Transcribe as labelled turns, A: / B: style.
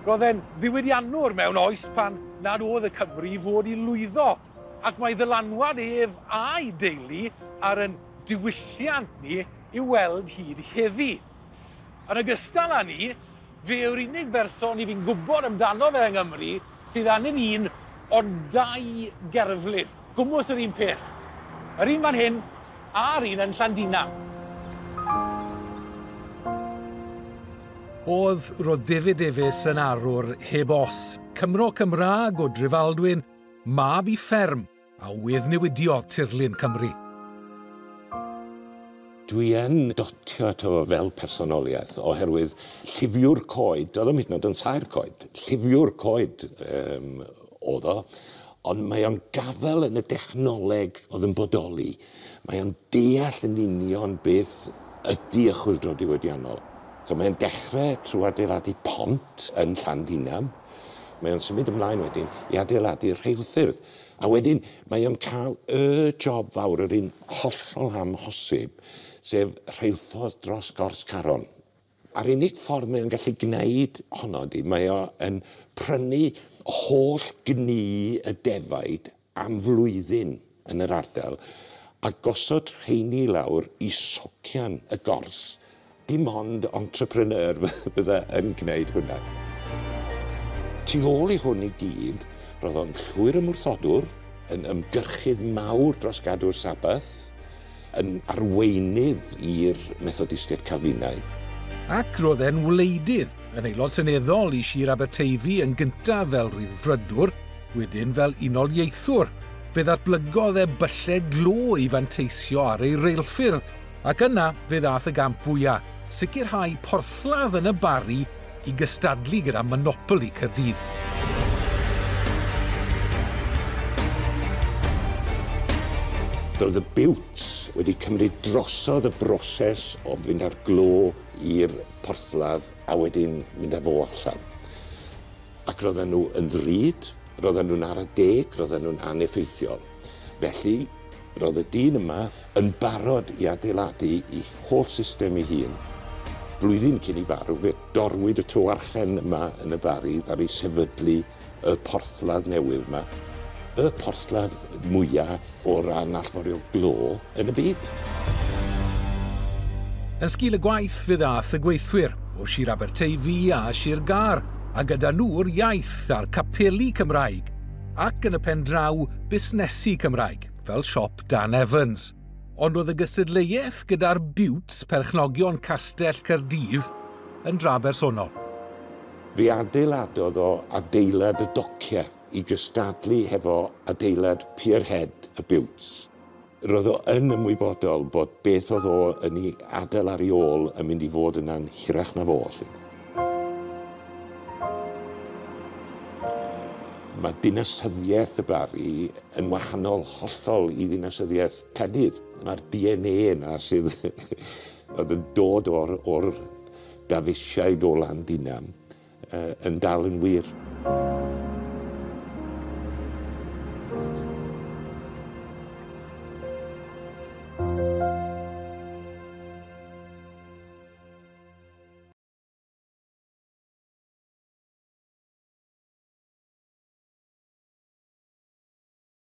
A: Roedd e'n ddiwydiannwr mewn oes pan nad oedd y Cymru i fod i lwyddo, ac mae ddylanwad ef a'i deulu ar yn diwylliant ni i'w weld hyd heddi. Yn ogystal â ni, fe yw'r unig berson i fi'n gwybod amdano fe yng Nghymru sydd â nid un ond dau gerflun, gwmws yr un peth. Yr un fan hyn a'r un yn Llandinam. Oedd roedd David Davies yn arwr heb os. Cymro Cymraeg o Drefaldwyn, mab i fferm a weddnewidiodd tirlun Cymru.
B: Dwi yn dotio ato fo fel personoliaeth oherwydd llifiwr coed, doedd o'm hyd yn oed yn saer coed, llifiwr coed oedd o, ond mae o'n gafel yn y dechnoleg oedd yn bodoli. Mae o'n deall yn union beth ydy y chwyldro diwydiannol. So mae o'n dechrau trwy adeiladu pont yn Llandinam. Mae o'n symud ymlaen wedyn i adeiladu rheilffyrdd. A wedyn mae o'n cael y job fawr, yr un hollol amhosib, sef rheilffordd dros Gors Caron. A'r unig ffordd mae o'n gallu gwneud honno ydy, mae o yn prynu holl gnu y defaid am flwyddyn yn yr ardal a gosod rheini lawr i socian y gors. Dim ond entrepreneur fydde yn gwneud hwnna. Tu ôl i hwn i gyd, roedd o'n llwyr ymwrthodwr, yn ymgyrchydd mawr dros gadw'r Sabath, yn arweinydd i'r Methodistiaid Calfinaidd.
A: Ac roedd e'n wleidydd, yn aelod seneddol i Sir Aberteifi yn gyntaf fel rhyddfrydwr, wedyn fel unoliaethwr. Fe ddatblygodd e byllau glo i fanteisio ar ei reilffyrdd, ac yna fe ddath y gamp fwyaf, sicrhau porthladd yn y Barri i gystadlu gyda Monopoli Caerdydd.
B: Roedd y Butes wedi cymryd drosodd y broses o fynd â'r glo i'r porthladd a wedyn mynd â fo allan. Ac roedden nhw yn ddrud, roedden nhw'n ara deg, roedden nhw'n aneffeithiol. Felly, roedd y dyn yma yn barod i adeiladu ei holl system ei hun. Blwyddyn cyn i farw, fe dorwyd y tywarchen yma yn y Barri ddaru sefydlu y porthladd newydd yma. Y porthladd mwyaf o ran allforio glo yn y byd.
A: Yn sgil y gwaith fe ddath y gweithwyr o Sir Aberteifi a Sir Gâr, a gyda nhw'r iaith a'r capeli Cymraeg, ac yn y pen draw busnesu Cymraeg, fel siop Dan Evans. Ond oedd y gystadleuaeth gyda'r Butes, perchnogion Castell Caerdydd, yn dra bersonol.
B: Fe adeiladodd o adeilad y dociau i gystadlu hefo adeilad Pierhead y Butes. Roedd o yn ymwybodol bod beth oedd o yn ei adael ar ei ôl yn mynd i fod yna'n hirach na fo. Mae dinasyddiaeth y Barri yn wahanol hollol i ddinasyddiaeth Caerdydd. Mae'r DNA yna sydd oedd yn dod o'r Dafisiaid o Landinam yn dal yn wir.